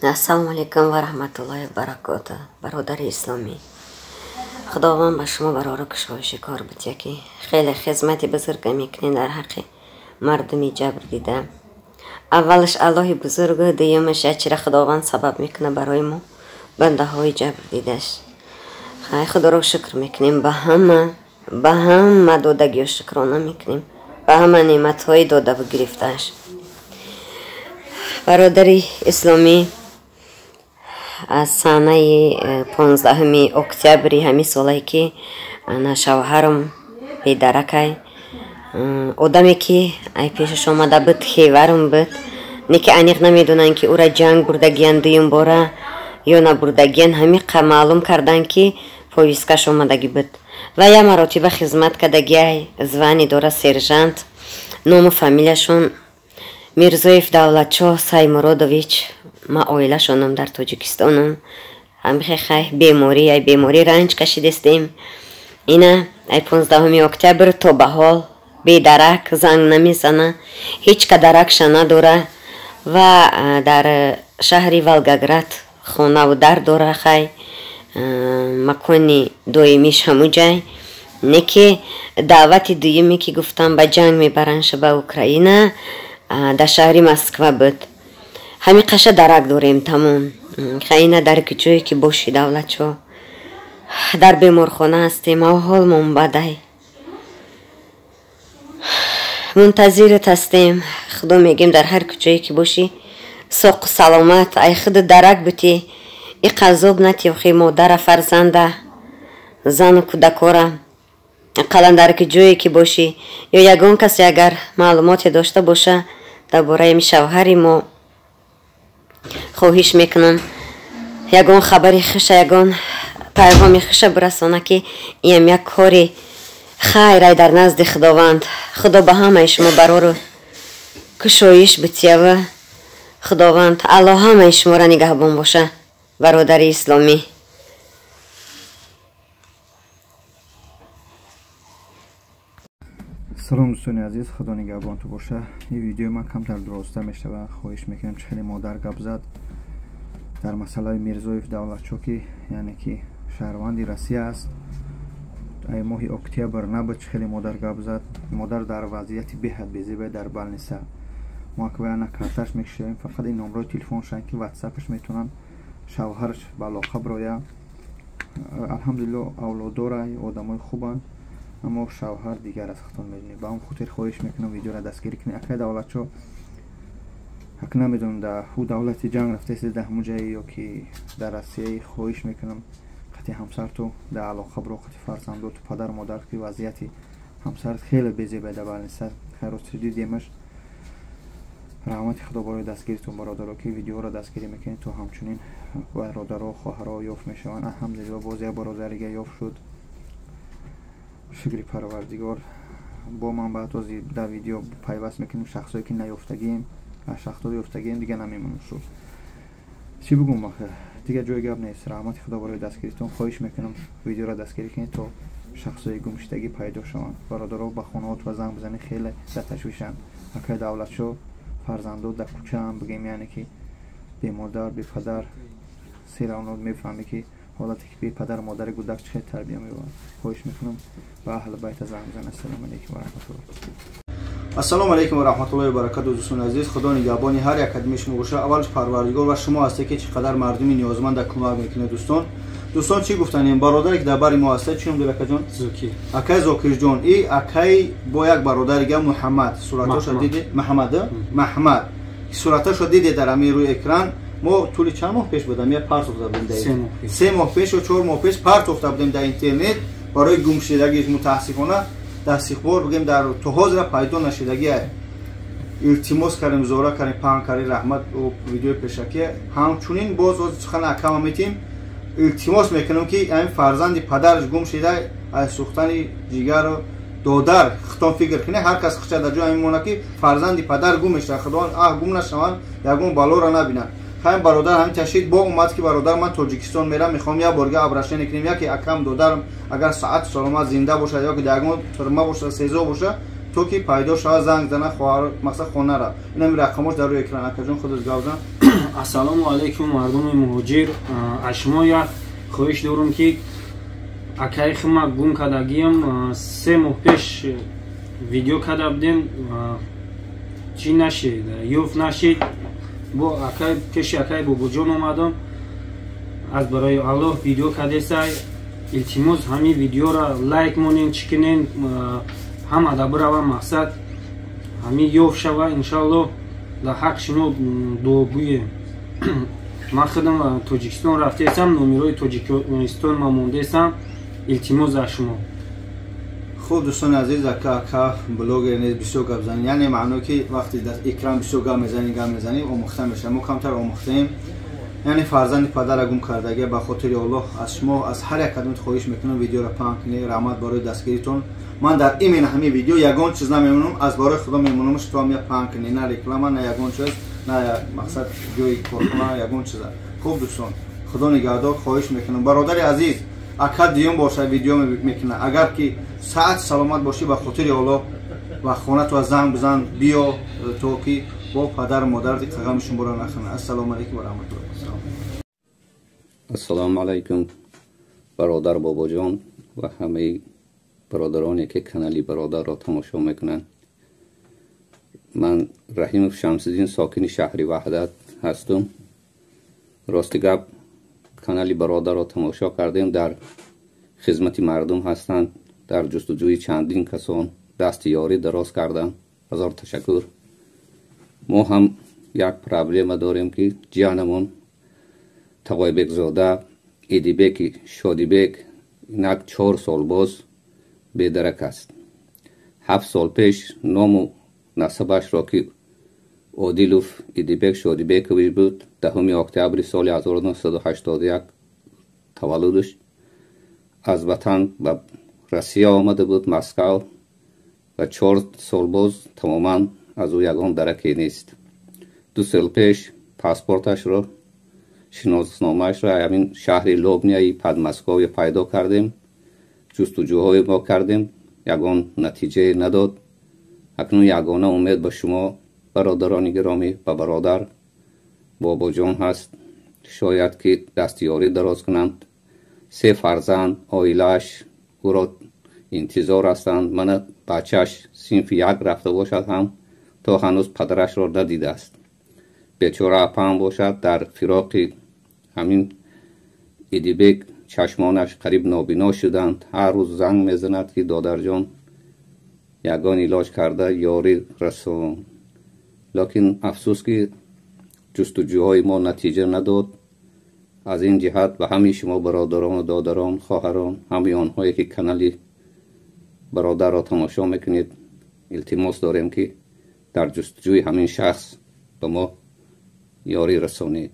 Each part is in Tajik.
Ассалому алайкум ва раҳматуллоҳи ва баракоту. Бародари исломӣ, Худованд ба шумо барору кушоиши кор бутия, ки хеле хизмати бузурга мекунед дар ҳаққи мардуми ҷабр дида. Аввалаш Аллоҳи бузургу, дуюмаш ячира Худованд сабаб мекунад барои мо бандаҳои ҷабр дидаш. Хай, Худоро шукр мекунем, ба ҳама додагиё шукрона мекунем, ба ҳама неъматҳои додаву гирифтааш. Бародари исломӣ, аз санаи 15 октябри ҳамин солае ки ана шавҳарам бедаракай, одаме ки ай пешаш омада буд, хеварам буд, не ки аниқ намедонанд, ки ӯра ҷанг бурдагиян дуюм бора ё набурдагиян. Ҳамиқа маълум карданд, ки повесткаш омадагӣ буд ва як маротиба хизмат кардагиай, звание дора сержант. Ному фамилияшон Мирзоев Давлатшоҳ Саймуродович. Ма оилашонам дар Тоҷикистонам. Ҳамихе хай, беморӣ, ай беморӣ ранҷ кашидестем. Ина ай 15 октябр то ба ҳол бедарак, занг намезана, ҳеҷ кадаракша надора ва дар шаҳри Волгоград хонаву дар дора. Хай, макони доимиш ҳамуҷай, не ки даъвати дуюме ки гуфтам ба ҷанг мебаранша ба Украина, дар шаҳри Москва буд. Ҳамин қаша дарак дорем, тамом. Хайна дар куҷое ки боши, Давлатшо, дар беморхона ҳастем, авҳолмон бадай, мунтазират ҳастем. Худо мегем, дар ҳар куҷое ки бошӣ, соқу саломат, ай худу дарак бутӣ, иқ азоб натиёхи модара, фарзанда, зану кӯдакора. Ақаллан дар ҷое ки бошӣ ё ягон касе агар маълумоте дошта боша дар бораи ами шавҳари мо, хоҳиш мекунам, ягон хабари хуша, ягон пайғоми хуша бирасона, ки иам як кори хайрай дар назди Худованд. Худо ба ҳамаи шумо барору кушоиш бутиява. Худованд Аллоҳ ҳамаи шуморо нигаҳбон боша, бародари исломӣ. Салом, дӯстони азиз, Худо нигаҳбонту боша. Ин видеои ман камтар дуроста мешава. Хоҳиш мекунем, чӣ хеле модар гап зад дар масъалаи Мирзоев Давлатшо, ки яъне ки шаҳрванди Россия аст, ай моҳи октябр набуд. Чӣ хеле модар гап зад, модар дар вазъияти беҳад безебай дар больница. Мо акваяна карташ мекушоем, фақат ин номрои телефоншан, ки ватсапаш метавонанд шавҳараш ба алоқа бироя. Алҳамдулилло, авлоддора, одамои хубанд, аммо шавҳар дигар аз худтон медонед. Ба он хотир хоҳиш мекунам, видеоро дастгирӣ кунед. Акай Давлатшо, ак намедонам, дар ҳу давлати ҷанг рафтаест, дар ҳамун ҷае ё ки дар Россияи. Хоҳиш мекунам, қати ҳамсарту дар алоқа биро, қати фарзандоту, падару модар, ки вазъияти ҳамсарат хеле безебай дар больница. Хайрости дидемаш. Раҳмати Худо барои дастгиритон, бародаро, ки видеоро дастгирӣ мекунед, то ҳамчунин бародаро, хоҳаро ёфт мешаванд. Алҳамдулилло, боз як бародарига ёфт шуд, шукри Парвардигор. Бо ман баъд ози дар видео пайваст мекунем шахсое ки наёфтагием, шахсҳои ёфтагием дига намемонам шуд. Чӣ бигӯм охир, дигар ҷои гап нест. Раҳмати Худо барои дастгиритон. Хоҳиш мекунам, видеоро дастгирӣ кунед, то шахсҳои гумшудагӣ пайдо шаванд. Бародаро, ба хонаҳотва занг бизанед, хеле дар ташвишанд. Акай Давлатшо, фарзандо дар кӯчаам, бигем, яъне ки бемодар, бепадар серавно. Мефаҳмӣ, ки ҳолате ки бепадару модари кӯдак чӣ хел тарбия меёбад. Хоҳиш мекунам, ба аҳли байта занг бизанед. Ассалому алайкум ва раҳматуллоҳ. Ассалому алайкум ва раҳматуллоҳи ва баракату. Дӯстони азиз, Худо нигаҳбони ҳар як кадими шумо боша. Аввалш Парвардигор ва шумо ҳасте, ки чӣ қадар мардуми ниёзманда кӯмак мекунед. Дӯстон, чӣ гуфтанем? Бародаре ки дар бари мо ҳаста, чӣ ном дори, акаҷон? Зокир. Акай Зокирҷон и акай бо як бародари га, Муҳаммад, сураташо диде, Маҳмад, Маҳмад, сураташо диде дар ҳамин рӯи экран. Мо тӯли чанд моҳ пеш будам, я партофта будем, 3 моҳ пеш ё 4 моҳ пеш партофта будем дар интернет барои гумшудагиш. Мутаассифона, дар сихбор бигем, дар то ҳозира пайдо нашудагия. Илтимос кардем, зора кардем, паҳн кардем, раҳмат, видеои пешакия. Ҳамчунин боз сухан акама метим. Илтимос мекунам, ки ҳамин фарзанди падараш гум шуда, аз сӯхтани ҷигару додар хитон фикр кунед. Ҳар кас хича дар ҷоя мемонад, ки фарзанди падар гум мешавад. Худованд аҳ гум нашаванд, ягон балоро набинанд. Ҳамин бародар ҳамин ташид бо омад, ки бародар, ман Тоҷикистон мерам, мехоҳам як борга обращение кунем. Яке акам, додарам, агар саату саломат зинда бошад ё ки дар ягон тюрьма бошад, СИЗО бошад, То ки пайдо шава, занг зана хоҳар, мақсад хонара. Инами рақамош дар рӯи экран. Акаҷон, худат гап зан. Ассалому алайкум, мардуми муҳоҷир. Аз шумо як хоҳиш дорум, ки акаи хима гум кардагиам. 3 моҳ пеш видео карда будем, чӣ нашид, ёфт нашид. Бо акай пеши акай Бобоҷон омадам. Аз барои Аллоҳ видео кардесай, илтимос, ҳамин видеоро лайк монен, чӣ кунен, ҳамада бирава, мақсад ҳамин ёфт шава, иншаллоҳ. Дар ҳақ шумо дуогӯем. Ман худам Тоҷикистон рафтесам, номерои Тоҷикистон ма мондесам. Илтимос аз шумо. Хуб, дӯстони азиз, ака блогер низ бисёр гап занӣ, яъне маъно ки вақте дар экран бисёр гап мезанӣ, гап мезанӣ, омӯхта мешавад. Мо камтар омӯхтаем. Яъне фарзанди падара гум кардагия, ба хотири Оллоҳ аз шумо, аз ҳар як кадомит хоҳиш мекунам, видеоро паҳн кунед. Раҳмат барои дастгиритон. Ман дар именно ҳамин видео ягон чиз намемонам, аз барои Худо мемонам, шумо я паҳн кунед, на реклама, на ягон чиз, на мақсад ҷои корхона, ягон чиза. Хуб, дӯстон, Худо нигаҳдор. Хоҳиш мекунам, бародари азиз, ака дуюм боша видео мекунад. Агар ки саат саломат бошӣ, ба хотири Оллоҳ ва хонато занг бизан, биё, то ки бо падару модарати қағами шуморо нахӯранд. Ассалому алайкум ва раҳматуллоҳ. Ассалому алайкум, бародар Бобоҷон ва ҳамаи бародароне, ки канали Бародарро тамошо мекунанд. Ман Раҳимов Шамсиддин, сокини шаҳри Ваҳдат ҳастум. Рости гап, канали Бародарро тамошо кардем. Дар хизмати мардум ҳастанд, дар ҷустуҷӯи чандин касон дасти ёрӣ дароз карданд. Ҳазор ташаккур. Мо ҳам як проблема дорем, ки ҷиянамон Тағойбекзода Идибеки Шодибек инак 4 сол боз бедарак аст. 7 сол пеш ному насабашро, ки Одилов Идибек Шодибекович буд, 10 октябри соли 1981 таваллудаш, аз ватан ба Россия омада буд, Москав, ва 4 сол боз тамоман аз ӯ ягон дараке нест. 2 сол пеш паспорташро, шиносномаашро ҳамин шаҳри Лобняи Подмосковье пайдо кардем. Ҷустуҷӯҳое мо кардем, ягон натиҷае надод. Акнун ягона умед ба шумо, бародарони гиромӣ, ба бародар Бобоҷон ҳаст. Шояд ки дастёрӣ дароз кунанд. Се фарзанд, оилааш ӯро интизор ҳастанд. Мана бачааш синфи як рафта бошад ҳам, то ҳанӯз падарашро надидааст. Бечора апаам бошад, дар фироқи ҳамин Идибек чашмонаш қариб нобино шуданд. Ҳар рӯз занг мезанад, ки додарҷон, ягон илоҷ карда ёрӣ расон. Лекин афсӯс, ки ҷустуҷӯҳои мо натиҷа надод. Аз ин ҷиҳат ба ҳамаи шумо, бародарону додарон, хоҳарон, ҳамаи онҳое, ки канали Бародарро тамошо мекунед, илтимос дорем, ки дар ҷустуҷӯи ҳамин шахс ба мо ёрӣ расонед.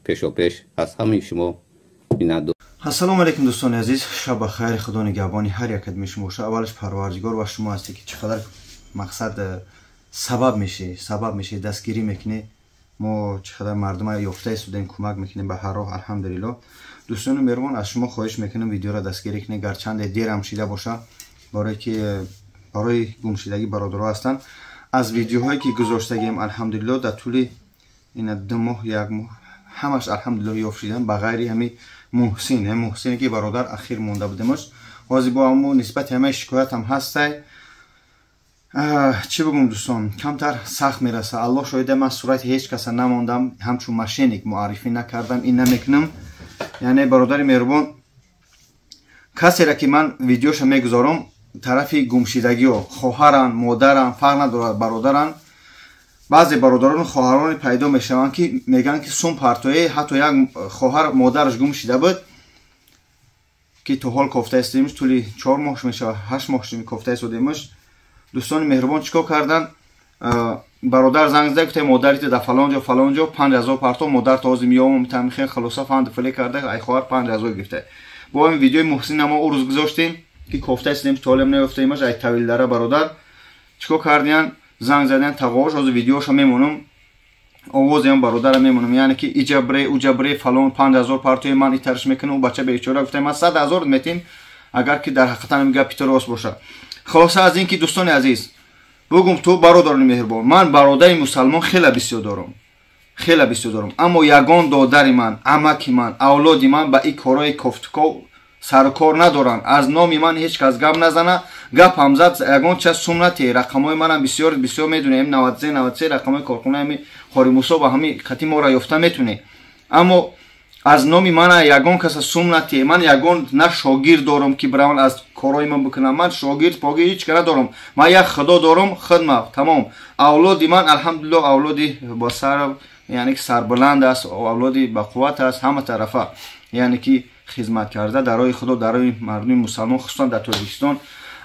Пешопеш аз ҳамаи шумо миннатдор. Ассалому алайкум, дӯстони азиз, шаб ба хайр, Худо нигаҳбони ҳар як кадми шумо боша. Аввалаш Парвардигор ва шумо ҳастед, ки чӣ қадар мақсад сабаб мешӣ, дастгирӣ мекунӣ. Мо чӣ қадар мардума ёфта истодем, кӯмак мекунем ба ҳар роҳ, алҳамдулилло. Дӯстони меҳрубон, аз шумо хоҳиш мекунам, видеоро дастгирӣ кунед, гарчанде дерам шида боша, барое ки барои гумшидагӣ бародаро ҳастанд. Аз видеоҳое ки гузоштагием, алҳамдулилло, дар тӯли ина 2 моҳ, як моҳ ҳамаш, алҳамдулилло, ёфт шидан, ба ғайри ҳами Муҳсин, ҳами Муҳсине, ки бародар ахир монда будемаш. Ҳозир бо ҳамо нисбати ҳамаи шикоятам ҳастай. Чӣ бигӯм, дӯстон, камтар сахт мераса. Аллоҳ шоҳида, ман сурати ҳеҷ каса намондам, ҳамчун мошенник муаррифӣ накардам, ин намекунам. Яъне, бародари меҳрубон, касере ки ман видеоша мегузорам, тарафи гумшидагиҳо, хоҳаранд, модаранд, фарқ надорад, бародаранд, баъзе бародарону хоҳароне пайдо мешаванд, ки мегӯянд, ки сум партоe. Ҳатто як хоҳар модараш гум шида буд, ки то ҳол кофта истодемш, тӯли 4 моҳ мешавад, 8 моҳ кофта истодемш. Дӯстони меҳрубон, чӣ кор карданд? Бародар занг зада гуфта: «Модарите дар фалон ҷо, фалон ҷо, 5000 парто, модар то ҳозир меёмам». Тамихе хулоса фанду филе карда, ай хоҳар 5000 гирифта. Бо ҳамин видеои Муҳсина мо ӯ рӯз гузоштем, ки кофта истодем, то ҳолам наёфтаимаш, ай Тавилдара. Бародар чӣ кор кардиян? Занг задиян тағош. Ҳозир видеоша мемонам, овозиам бародара мемонам, яъне ки иҷа бре, уҷа бре, фалон, 5000 партои, ман итарш мекунам. Ӯ бача бечора гуфта: «Ман 100 000 метим, агар ки дар ҳақиқатан гапи ту рост боша». Хулоса аз ин ки дӯстони азиз, бугум ту бародарони меҳрубон, ман бародари мусалмон хеле бисёр дорам, хеле бисёр дорам, аммо ягон додари ман, амаки ман, авлоди ман ба ин корҳои кофтуков сарукор надоранд. Аз номи ман ҳеҷ кас гап назана, гап ҳам зад ягон чиз сум натиҳ. Рақамҳои манам бисёр бисёр медонем, 93 93 рақамҳои корхонаи ҳами Қори Мусо ба ҳами хати моро ёфта метунем. Аммо аз номи мана ягон каса сум натиҳ. Ман ягон на шогирд дорам ки бираван аз корҳои ман бикунам. Ман шогирд погирд ҳеҷ ка надорам. Ман як худо дорам, хидмат тамом. Авлоди ман алҳамдулиллоҳ авлоди бо сар, яъне ки сарбаланд аст, авлоди бақувват аст ҳама тарафа, яъне ки хизмат карда дар роҳи худо, дар роҳи мардуми мусалмон, хусусан дар Тоҷикистон.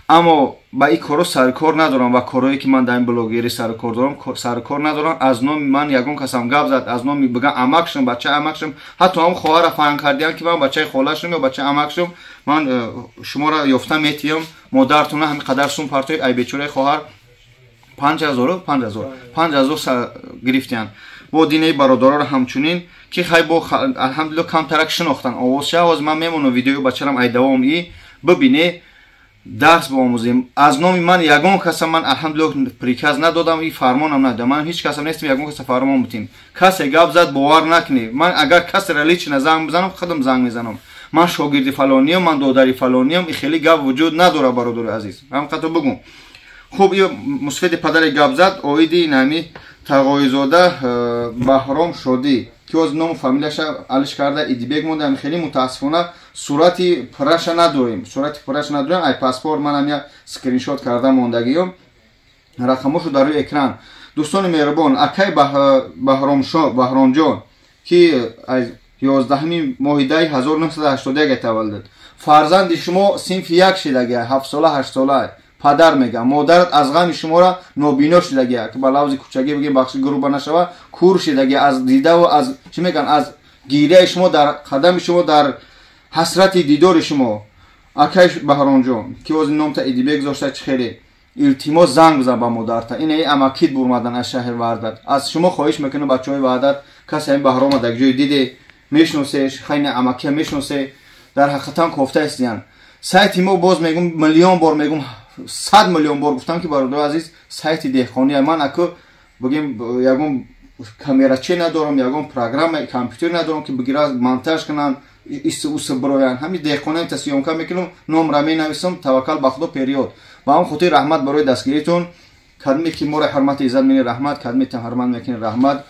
Аммо ба ин корҳо сарукор надорам ва корҳое ки ман дар ин блогерӣ сарукор дорам сарукор надорам. Аз номи ман ягон касам гап зад, аз номи бигам амакшум, бачаи амакшум, ҳатто ҳам хоҳара фаҳм кардиям ки ман бачаи холашум ё бачаи амакшум, ман шуморо ёфта метиҳам, модаратона ҳамин қадар сум партои, ай бечораи хоҳар 5000 5000 5000 гирифтиянд. Бо динаи бародароро ҳамчунин ки хай бо алҳамдулиллоҳ камтарак шинохтан овозша. Ҳозир ман мемонам видеои бачарам ай давом и бибине, дарс биомӯзем. Аз номи ман ягон каса ман алҳамдулиллоҳ приказ надодам, и фармонам надодам. Ман ҳеҷ касам нестам ягон каса фармон бутим. Касе гап зад бовар накунед. Ман агар касера лично занг бизанам, худам занг мезанам. Ман шогирди фалониям, ман додари фалониям, и хеле гап вуҷуд надорад, бародари азиз. Ҳам қато бигӯм. Хуб, и мусфеди падаре гап зад оиди нами Тағоизода Баҳром Шодӣ, ки ҳозир ному фамилияша алиш карда Идибек монда. Хеле мутаассифона сурати пурраша надорем, сурати пурраша надорем. Ай паспорт манам як скриншот карда мондагиём, рақамошо дар рӯи экран. Дӯстони меҳрубон, акай Баҳромҷон, ки аз 11 моҳи 10 1981 таваллуд, фарзанди шумо синфи як шидаги, 7 сола 8 сола, падар мегам, модарат аз ғами шуморо нобино шидаги, ки ба лавзи кӯчагӣ бигем, бахши груба нашава, кур шидаги аз дидаву аз чӣ меган, аз гирияи шумо, дар қадами шумо, дар ҳасрати дидори шумо. Акай Баҳромҷон, ки ҳозир номта Идибек гузошта, чӣ хеле илтимос занг бизан ба модарта. Ина амакид бурмадан аз шаҳри Ваҳдат. Аз шумо хоҳиш мекунам, бачаҳои Ваҳдат, касе ҳамин Баҳрома дар ҷои диде мешиносеш, хайна амакия мешиносе, дар ҳақиқатан кофта истиян. Сайти мо боз мегум, миллион бор мегум, 100 миллион бор гуфтам ки бародари азиз, сайти деҳқонӣ. Ман аку бигем ягон камераче надорам, ягон программа компютер надорам ки бигира монтаж кунам, ис ус бироян. Ҳамин деҳқонаи та съёмка мекунам, номра менависам, таваккал ба худо, период. Ба ҳам хотир раҳмат барои дастгиритон. Кадме ки моро ҳурмати иззат менӣ, раҳмат, кадме та ҳурмат мекунӣ, раҳмат.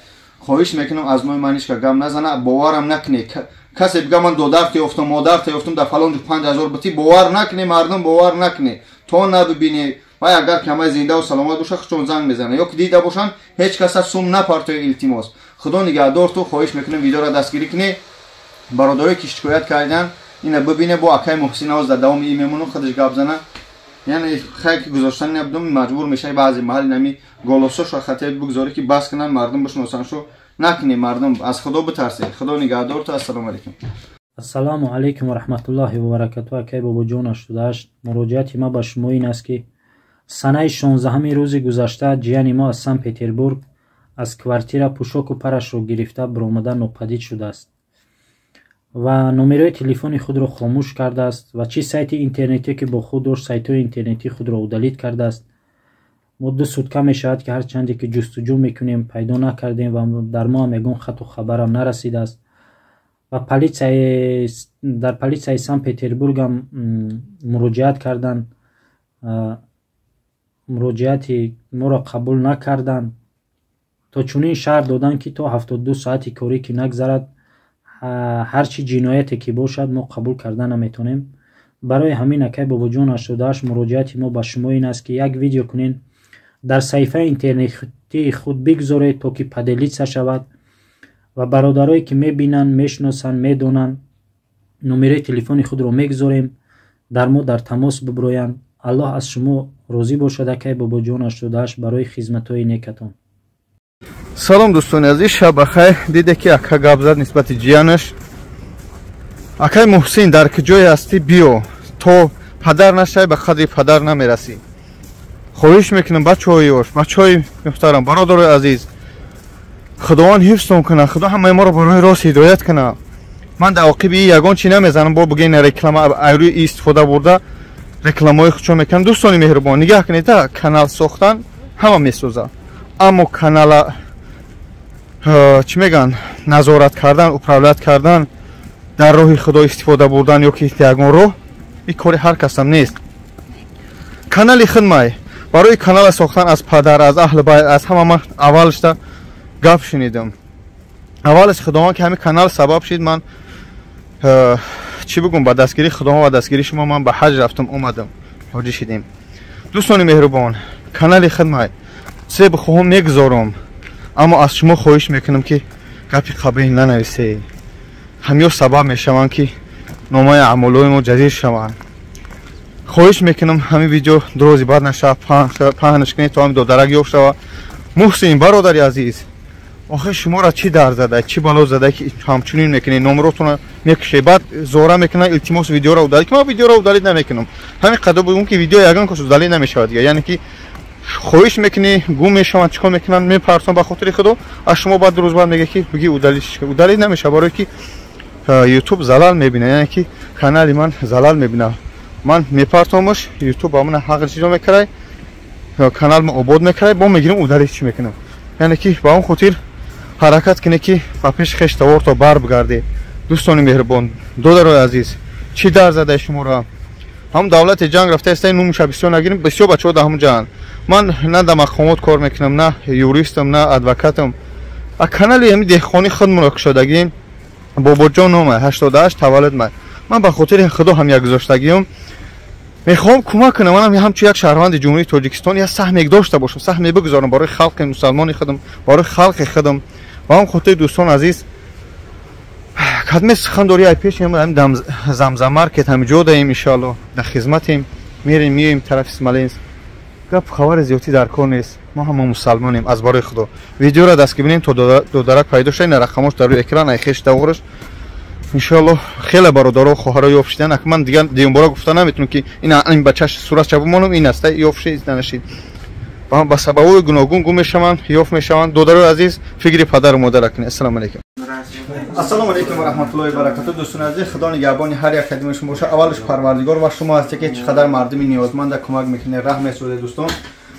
Хоҳиш мекунам аз номи ман ҳеҷ ка гап назана, боварам накунед. Касе бига ман додарта ёфтам, модарта ёфтам, дар фалон ҷо 5000 бутӣ, бовар накунед, мардум бовар накунед то набибинед. Вай агар камай зиндаву саломат боша, худшон занг мезанад, ё ки дида бошанд, ҳеҷ каса сум напартоед, илтимос. Худо нигаҳдор ту. Хоҳиш мекунем видеоро дастгирӣ кунед. Бародарое ки шикоят карданд, ина бибине, бо акай Муҳсин ҳоз дар давоми ин мемонам, худаш гап зана. Яъне хайр ки гузоштани набудам, маҷбур мешавӣ баъзе маҳалли нами голосошро хатия бигзорӣ ки бас кунанд, мардум бишносанд-шу. Накунед, мардум, аз худо битарсед. Худо нигаҳдор ту. Ассалому алайкум. Ассалому алайкум ва раҳматуллоҳи ва баракатуҳ. Акай Бобоҷон 88, муроҷиати ма ба шумо ин аст ки санаи 16 рӯзи гузашта ҷияни мо аз Санкт Петербург аз квартира пӯшоку парашро гирифта биромада нопадид шудааст ва номерои телефони худро хомӯш кардааст ва чӣ сайти интернетие ки бо худ дошт, сайтҳои интернетии худро удалить кардааст. Мо 2 сутка мешавад ки ҳарчанде ки ҷустуҷӯ мекунем, пайдо накардем ва дар мо ҳам ягон хату хабарам нарасидааст. Ва дар полисияи Санкт Петербург ҳам муроҷиат карданд, муроҷиати моро қабул накарданд. То чунин шарт доданд ки то 72 соати корӣ ки нагзарад, ҳар чӣ ҷинояте ки бошад, мо қабул карда наметонем. Барои ҳамин акай Бобоҷон 88, муроҷиати мо ба шумо ин аст ки як видео кунед, дар саҳифаи интернетии худ бигзоред, то ки поделиться шавад ва бародарое ки мебинанд, мешиносанд, медонанд, номерои телефони худро мегузорем, дар мо дар тамос бибироянд. Аллоҳ аз шумо розӣ бошад, акай Бобоҷон 88, барои хизматҳои некатон. Салом дӯстони азиз, шаб бахайр. Диде ки ака гап зад нисбати ҷиянаш. Акай Муҳсин, дар куҷое ҳастӣ, биё, то падар нашавӣ ба қадри падар намерасӣ. Хоҳиш мекунам бачаҳои ёш, бачаҳои муҳтарам, бародарои азиз, худованд ҳифзтон кунад, худо ҳамаи моро ба роҳи рост ҳидоят кунад. Ман дар оқиби ягон чӣ намезанам, бо бигӯен реклама айрӯи истифода бурда. Рекламаҳои худшон мекунанд. Дӯстони меҳрубон, нигаҳ кунед, канал сохтан ҳама месозад, аммо канала чӣ мегӯянд, назорат кардан, управлять кардан, дар роҳи худо истифода бурдан ё ки ягон роҳ, ин кори ҳар касам нест. Канали хидмай барои канала сохтан аз падар, аз аҳли байт, аз ҳама ман аввалшда гап шунидам. Аввалаш худованд ки ҳамин канал сабаб шид, ман чӣ бигӯм, ба дастгирии худованд ва дастгирии шумо ман ба ҳаҷ рафтам, омадам, ҳоҷӣ шидем. Дӯстони меҳрубон, канали хидмай се бихоҳам мегузорам, аммо аз шумо хоҳиш мекунам ки гапи қабеҳ нанависед. Ҳамиё сабаб мешаванд ки номаи аъмолҳои мо ҷазир шаванд. Хоҳиш мекунам ҳамин видео дрози бад нашавад, паҳнаш кунед то ҳамин додарак ёфт шавад. Муҳсин бародари азиз, охир шуморо чӣ дар зада, чӣ бало зада ки ҳамчунин мекунед, номротонро мекушед, баъд зора мекунад, илтимос видеоро удалить. Ман видеоро удалить намекунам. Ҳамин қадр бигӯм ки видео ягон кас удалить намешавад дига. Яъне ки хоҳиш мекунӣ, гум мешаванд, чӣ кор мекунанд, мепарсон ба хотири худо, аз шумо баъд рӯз баъд мега ки биги удалить. Удалить намешавад, барое ки ютуб залал мебинад, яъне ки канали ман залал мебинад. Ман мепартомаш, ютуб ба ман ҳақ чизо мекарай, канал ма обод мекарай, бо мегирам удалить чӣ мекунам. Яъне ки ба он хотир ҳаракат кунед ки ба пеши хеш таворто бар бигардед. Дӯстони меҳрубон, додарои азиз, чӣ дар задаи шуморо? Ҳам давлати ҷанг рафта истаи, нумша бисёр нагирем, бисёр бачаҳо дар ҳамон ҷаанд. Ман на дар мақомот кор мекунам, на юристам, на адвокатам. А канали ҳами деҳқони худмонро кушодагим, Бобоҷон нома, 88 таваллуд ма. Ман ба хотири худо ҳам як гузоштагиам. Мехоҳам кӯмак кунам, манам ҳамчун як шаҳрванди Ҷумҳурии Тоҷикистон як саҳме дошта бошам, саҳме бигузорам барои халқи мусалмони худам, барои халқи худам. Ба ҳам хотири дӯстон азиз, кадме сухан дори ай пеш ҳам замзамаркет ҳами ҷо даем, иншоалло дар хизматем, мерем меоем тарафи Смоленск. Гап хабари зиёдтӣ дар кор нест. Мо ҳама мусалмонем аз барои худо. Видеоро даст бинем то додарак пайдо шавад, ин рақамош дар рӯи экран, ай хеш давораш. Иншоалло хеле бародаро хоҳаро ёфт шидан. Ак ман дигар дуюмбора гуфта наметавонам ки ин бачаш суратша бимонам, ин аста ёфт шид, нанашид. Ба сабабҳои гуногун гум мешаванд, ёфт мешаванд. Додарои азиз, фикри падару модара кунед. Ассалому алайкум. Ассалому алайкум ва раҳматуллоҳи ва баракатуҳ. Дӯстони азиз, худо нигаҳбони ҳар як кадоми шумо бошад. Аввалаш Парвардигор ва шумо ҳастед ки чӣ қадар мардуми ниёзманда кӯмак мекунед, раҳм месозед. Дӯстон,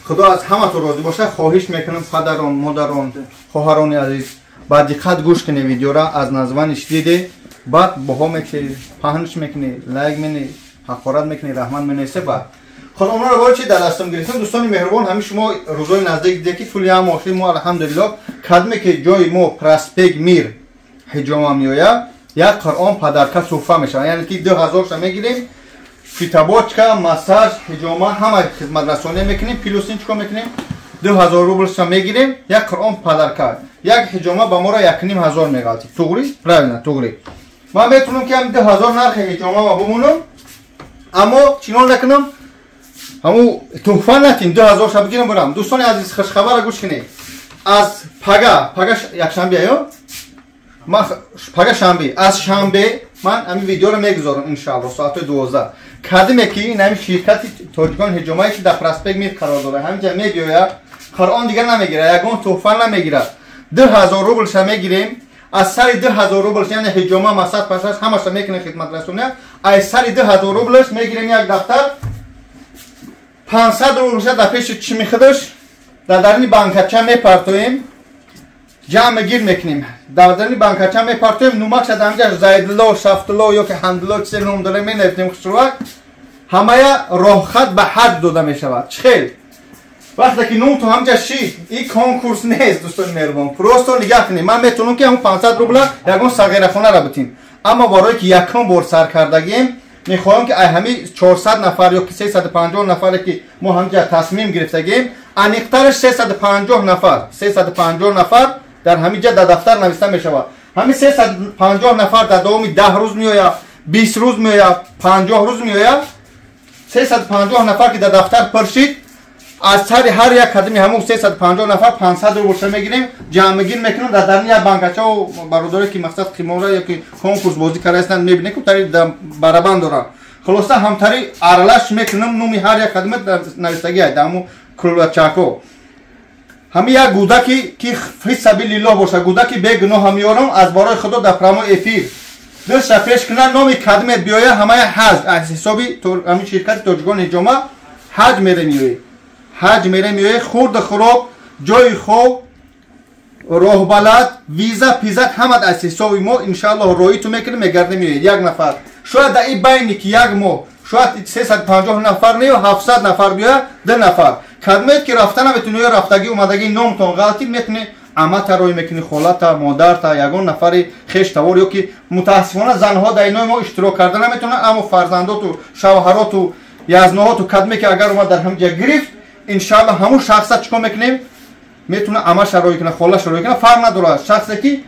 худо аз ҳаматон розӣ бошад. Хоҳиш мекунам падарон, модарон, хоҳарони азиз, ба диққат гӯш кунед видеоро, аз названиш диде, баъд баҳо мекунед, паҳнш мекунед, лайк менед, ҳақорат мекунед, раҳмат менависед. Баъд худо онҳоро бо чӣ дар дастам гирифтам. Дӯстони меҳрубон, ҳамин шумо рӯзои наздик диде ки тӯли ҳам охири мо алҳамдулиллоҳ кадме ки ҷои мо проспект Мир ҳиҷома меояд, як Қуръон падарка туҳфа мешавад. Яъне ки 2000-ша мегирем, фитобочка, массаж, ҳиҷома, ҳама хизматрасонӣ мекунем, плюс ин чикор мекунем? 2000 рублша мегирем, як Қуръон падарка. Як ҳиҷома ба моро 1500 меғалтид. Туғри? Правильно, туғри. Ман метавонам ки ҳам 2000 нархи ҳиҷома ба бимонам, аммо чинон накунам, ҳаму туҳфа натим, 2000-ша бигирам бурам. Дӯстони азиз, хушхабара гӯш кунед. Аз пага, пага якшанбе ё? Ман пага шанбе, аз шанбе ман ҳамин видеоро мегузорам иншоалло соати 12. Кадиме ки ин ҳамин ширкати тоҷикон ҳиҷомае ки дар проспект Мир қарор дорад, ҳаминҷа мебиёяд, Қуръон дигар намегирад, ягон туҳфа намегирад. 2000 рублша мегирем, аз сари 2000 рублш, яъне ҳиҷома, масад, пашаш ҳамаша мекунем хизматрасония, аз сари 2000 рублш мегирем як дафтар, 500 рублша дар пеши чими худаш дар дарини банкача мепартоем, ҷамъ гир мекунем. Дар дарини банкача мепартоем, нумакша дар ҳамҷа Зайдло, Шафтло ё ки Ҳандло чизе ном дорем, менависем хушрувак, ҳамая роҳхат ба ҳаҷ дода мешавад. Чӣ хел? Вақте ки нум ту ҳамҷа шид, ин конкурс нест, дӯстони меҳрубон. Просто нигаҳ кунед. Ман метавонам ки ҳамун 500 рубла ягон сағирахонара битим. Аммо барое ки якум бор сар кардагием, мехоҳам ки ай ҳами 400 нафар ё ки 350 нафаре ки мо ҳамҷа тасмим гирифтагием, аниқтараш 350 нафар, 350 нафар дар ҳамин ҷа дар дафтар нависта мешавад. Ҳамин 350 нафар дар давоми 10 рӯз меояд, 20 рӯз меояд, 50 рӯз меояд. 350 нафар ки дар дафтар пур шид, аз сари ҳар як кадами ҳамун 350 нафар 500 рублша мегирем, ҷамъгир мекунем дар дарни як банкачао. Бародаре ки мақсад қимора ё ки конкурс бозӣ карда ҳастанд, мебинем ки тари барабан доранд. Хулоса ҳамтари аралаш мекунам, номи ҳар як кадами навистагӣ дар ҳамун кулачако. Ҳамин як гудаки ки фи сабилиллоҳ боша, гудаки бегуноҳ меорам аз барои худо дар прямой эфир. Дастша пеш кунад, номи кадмет биёя, ҳамаи ҳаҷ аз ҳисоби ҳамин ширкати Тоҷикон ҳиҷома ҳаҷ мере миёӣ. Ҳаҷ мере миёӣ, хурду хӯрок, ҷои хоб, роҳбалад, виза, пизат ҳамат аз ҳисоби мо иншааллоҳ роҳи ту мекунем, мегардем миёед. Як нафар. Шояд дар ин байни ки як моҳ, шояд 350 нафар не, 700 нафар биёя, 2 нафар. Кадмет ки рафта наметуни ё рафтагӣ омадагӣ номтон ғалтӣ метуни амата рой мекунӣ, холата, модарта, ягон нафари хеш тавор ё ки мутаассифона занҳо дар инои мо иштирок карда наметавонанд, аммо фарзандоту, шавҳароту, язноҳоту кадме ки агар омад дар ҳамин ҷа гирифт, иншааллоҳ ҳамун шахса чӣ кор мекунем? Метавона амаша рой кунад, холаша рой кунад, фарқ надорад. Шахсе ки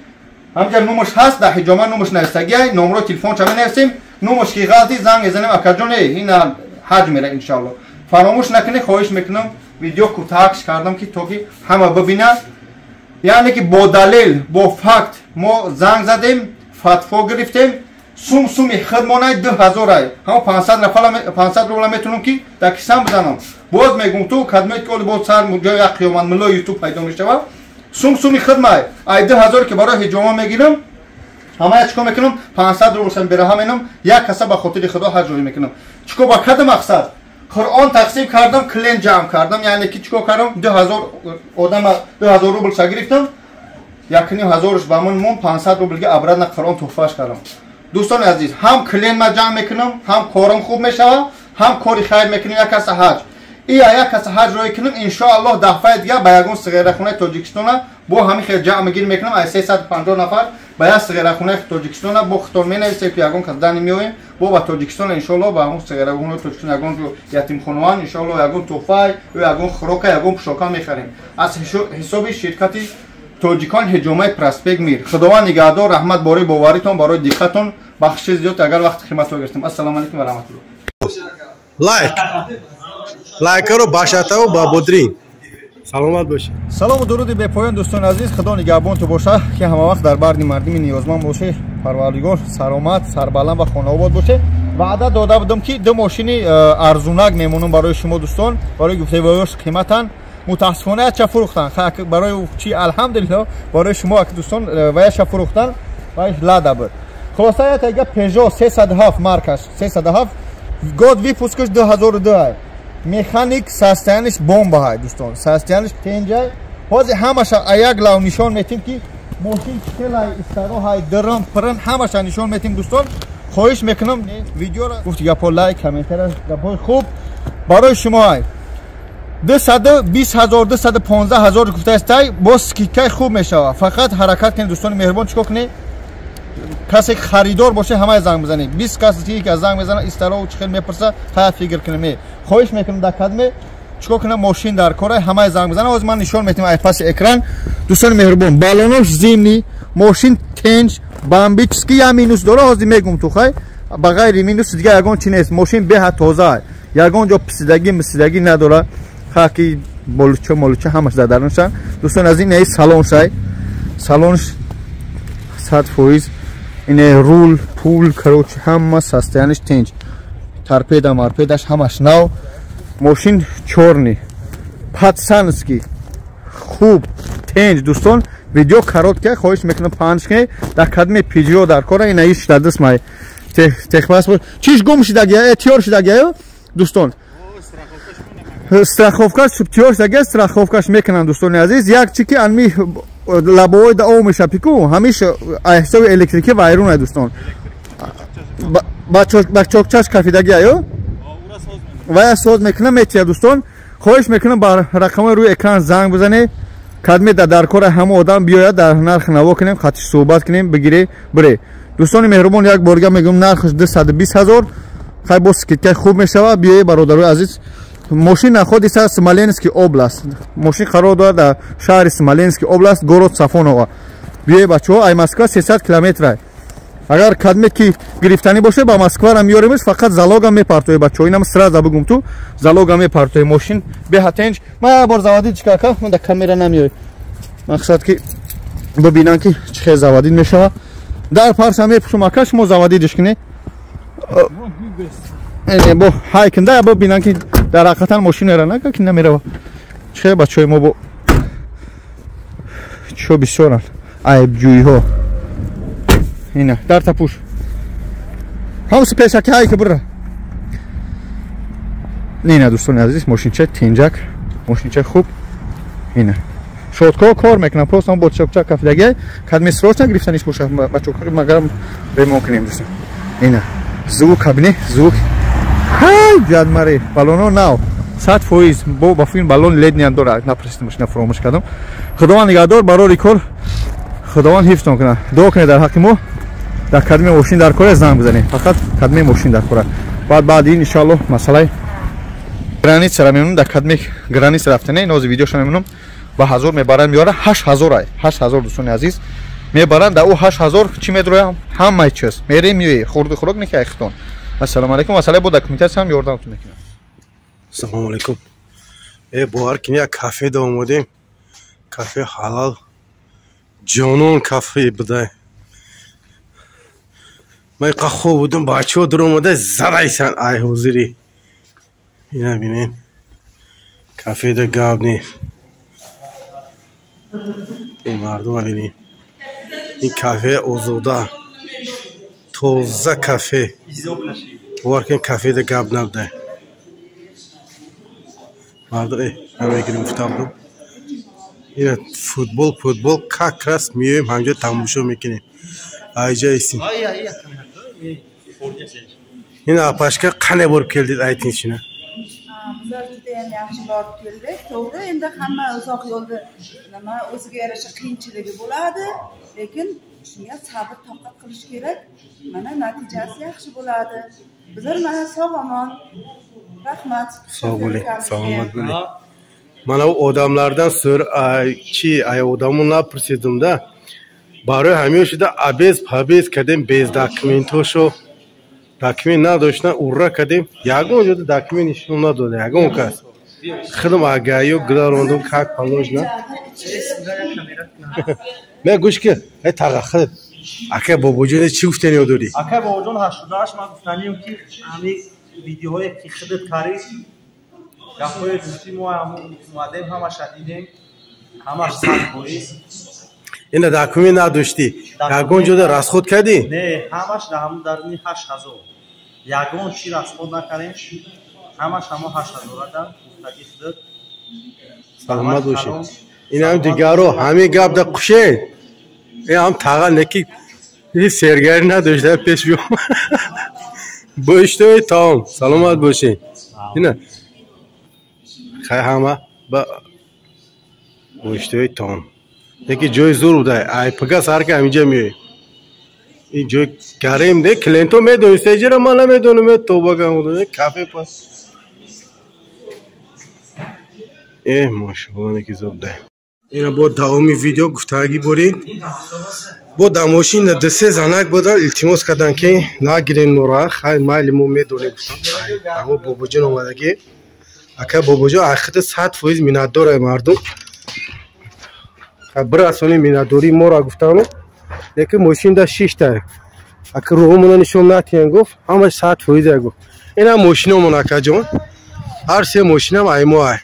ҳамҷа номаш ҳаст, дар ҳиҷома номаш навистагиай, номрои телефонша менависем, номаш ки ғалти занг мезанем, акаҷон, ина ҳаҷ мера иншааллоҳ. Фаромӯш накунед, хоҳиш мекунам, видео кӯтоҳакш кардам ки то ки ҳама бибинанд. Яъне ки бо далел, бо факт мо занг задем, фатво гирифтем, сум суми хидмонай 2000 ай. Ҳамо 500 нафар 500 рубла метавонам ки дар кисам бизанам. Боз мегум ту кадмет ки оли боз сар ҷои як қиёмат милло ютуб пайдо мешавад. Сум суми хидмай. Ай 2000 ки барои ҳиҷома мегирам, ҳамая чикор мекунам? 500 рублшам бераҳа менам, як каса ба хотири Худо ҳаҷ рӯй мекунам. Чикор ба кадом мақсад? Қуръон тақсим кардам, клиент ҷамъ кардам, яъне ки чикор кардам? 2000 одама 2000 рубл ша гирифтам, 1500 ба ман мон, 500 рублга обратно Қуръон туҳфаш кардам. Дӯстони азиз, ҳам клиент ма ҷамъ мекунам, ҳам корам хуб мешавад, ҳам кори хайр мекунем, як каса ҳаҷ. Ия як каса ҳаҷ рӯй кунам, иншоаллоҳ дафъаи дигар ба ягон сиғирахонаи Тоҷикистона бо ҳамин хел ҷамъ мегир мекунам, аз 350 нафар ба як сиғирахонаи Тоҷикистона бо хитон менависем ки ягон кас дани меоем, бо ба Тоҷикистона иншоаллоҳ ба ҳамон сиғирахонаи Тоҷикистона ягон ятимхонаан иншоаллоҳ ягон туҳфа ё ягон хӯрока, ягон пӯшока мехарем аз ҳисоби ширкати Тоҷикон ҳиҷомаи Проспект Мир. Худованд нигаҳдор, раҳмат бораи боваритон, барои диққатон, бахшиши зиёд агар вақти хидматро гирифтем. Ассалому алайкум ва раҳматуллоҳ. Лайк лайкаро башатаву ба бодрин. Саломат бошед. Салому дуруди бепоён дӯстони азиз, Худо нигаҳбонту боша ки ҳама вақт дар барди мардими ниёзманд боше, Парвардигор саломат, сарбаланд ва хонаобод боше. Ваъда дода будам ки ду мошини арзунак мемонам барои шумо дӯстон, барои гуфтаи қиматан. Мутаассифона якча фурӯхтан, барои чи алҳамдулиллоҳ барои шумо ак дӯстон ва якча фурӯхтан ва лада буд. Хулоса якга Peugeot 307 маркаш 307 год выпускаш 2002. Механик состояниш бомба ҳай дӯстон, состояниш тенҷай. Ҳозир ҳамаша аяк лав нишон метим ки мошин чхелай, истароҳай, дирм пирн ҳамаша нишон метим дӯстон. Хоҳиш мекунам видеоро гуфти гапҳо лайк, комментария, гапҳои хуб барои шумо ай. 220 000, 215 000 гуфтаастай, боз скидкаи хуб мешавад. Фақат ҳаракат кунед дӯстони меҳрубон, чикор кунед? Касе ки харидор боше ҳамаи занг бизанед. 20 кас ки занг мезанад, истарову чӣ хел мепурсад, ҳая фикр кунем. Хоҳиш мекунам дар кадме чикор кунам, мошин дар кора, ҳамаи занг бизанад. Ҳозир ман нишон метиҳам ай паси экран. Дӯстони меҳрубон, балонош зимний, мошин тенҷ, бомбический я минус дора, ҳозир мегум ту хай. Ба ғайри минус дигар ягон чи нест. Мошин беҳад тоза, ягон ҷо писидагӣ, мисидагӣ надора. Хаки болуча, молуча ҳамаш дар дарунша. Дӯстон аз ин салон шай. Салонш 100%. Ине рул, пул, короче, ҳама состояниш тенҷ. Торпеда, марпедаш ҳамаш нав. Мошин чёрный, пацанский, хуб, тенҷ дӯстон. Видео короткая, хоҳиш мекунам панҷ кунед. Дар кадме Peugeot дар кора ина иш дар дастмай. Техпаспорт. Чиш гум шидагия, тиёр шидагия, дӯстон. Страховкаш тиёр шидагия, страховкаш мекунанд дӯстони азиз. Як чи ки анми лабовой да об мешапику, ҳамиш ҳисоби электрики вайрон ай дӯстон. Ба чокчаш кафидагия ё? Вая соз мекунам метия дӯстон. Хоҳиш мекунам ба рақамҳои рӯи экран занг бизанед. Кадме дар кора ҳама одам биёяд, дар нарх наво кунем, хатиш суҳбат кунем, бигире, бире. Дӯстони меҳрубон, як борга мегӯям нархаш 220 000. Хай боз скидкаи хуб мешавад. Биёед бародарои азиз. Мошин находится Смоленский область. Мошин қарор дорад дар шаҳри Смоленский область, город Сафонова. Биёед бачаҳо, ай Москва 300 километр. Агар кадме ки гирифтанӣ боше, ба Москвара меёремш, фақат залогам мепартоед бачаҳо. Инам сразу бигум ту, залогам мепартоед мошин беҳатенҷ. Ман як бор заводид чикар кардам, ман дар камера намеояд. Мақсад ки бибинам ки чӣ хел заводид мешавад. Дар парша мепӯшам ака, шумо заводидиш кунед. Бо ҳай кунда бибинам ки дар ҳақиқатан мошинера нага ки намерава. Чӣ хел бачаҳои мо бо чиҳо бисёранд, айбҷӯиҳо. Ина дар тапуш. Ҳамси пешаки ҳай ки бира. Ина дӯстони азиз, мошинча тинҷак, мошинча хуб. Ина. Шотко кор мекунам, просто ҳам бо чак кафидаги, кадми срочно гирифтаниш боша, бачо магар ремонт кунем дӯстон. Ина. Звук кабине, звук. Ҳай, ҷадмари, балоно нав. 100% бо ба филм балон ледниам дора, напрасид машина фуромӯш кардам. Худованд нигаҳдор, барори кор Худованд ҳифзтон кунад. Дуо кунед дар ҳаққи мо. Дар кадми мошин дар кора занг бизанед. Фақат кадми мошин дар кора. Баъд ин иншоаллоҳ масъалаи граница мемонам, дар кадми граница рафтане, нози видеоша мемонам. Ба 1000 мебаранд меёра, 8000 ай. 8000 дӯстони азиз. Мебаранд дар ӯ 8000 чӣ медроям? Ҳамаи чиз. Мерем меои, хурду хӯрок не ки айхтон. Ассалому алайкум. Масъалаи бо документатсия ҳам ёрдамтон мекунам. Салому алайкум. Бовар кунед, як кафе да омадем. Кафе ҳалал. Ҷонон кафе будай. Ман иқа хоб будам, бачаҳо дур омада задайсан ай ҳозирӣ. Ина бинем. Кафеда гап нест. Ин мардума бинем. Ин кафе озода. Тоза кафе. Бовар кунед, кафеда гап набудай. Мардум намегирим гуфтам. Ина футбол как раз меоем ҳамҷо тамошо мекунем. Айҷа истим. Ина апашка қане борib keldik ayting shuni. Bizlar judayam yaxshi borib keldik. To'g'ri, endi hamma uzoq yo'lda nima o'ziga yarasha qiyinchiligi bo'ladi, lekin shunga sabr toqat qilish kerak. Mana natijasi yaxshi bo'ladi. Bizlar mana sog' omon. Rahmat. Sog' bo'ling, salomat bo'ling. Mana u odamlardan so'r chi ay odamni napursidimda. Барои ҳамин шуда абез пабез кардем, без документошо. Документ надоштан, урра кардем. Ягон ҷода документ нишон надода, ягон кас. Худам агаю гузарондум как положено. Ме гӯш ки, эй таға худ. Ака бобоҷон чӣ гуфтани дорӣ? Ака бобоҷон 88 ман гуфтанием ки ҳамин видеоҳое ки худат карӣ, гапҳои гуфтӣ мо ҳамон омадем, ҳамаша дидем, ҳамаш 100%. Ина документ надоштӣ, ягон ҷода расход кардӣ? Не, ҳамаш дар ҳамон даруни 8000. Ягон чӣ расход накардем, ҳамаш ҳамо 8000 ада гуфтагӣ худат. Саломат бошед. Ин ҳам дигаро ҳамин гап да қуше. Ин ҳам таға неки сергарӣ надошта пеш биём. Боиштои таом. Саломат бошед. Ина хай ҳама ба боиштои таом. Яки ҷои зур буда. Ай пага сар ки ҳаминҷа меоем. Ин ҷой гарем де клиенто медониста, иҷара ман намедонам, тоба гам кафе пас. Машалло неки зур буда. Ина бо давоми видео гуфтагӣ боред. Бо дар мошин ду-се занак будан, илтимос кардан ки нагирем нора, хай майли мо медонем гуфтам. Аммо бобоҷон омадагӣ. Ака бобоҷон ахида 100% миннатдор мардум. Бирасони миннатдории моро гуфтану, лекин мошинда шишта. Ака роҳумона нишон натиҳем гуфт, ҳамаш 100% гуфт. Ина мошиномон акаҷон. Ҳар се мошинам ай мо ай.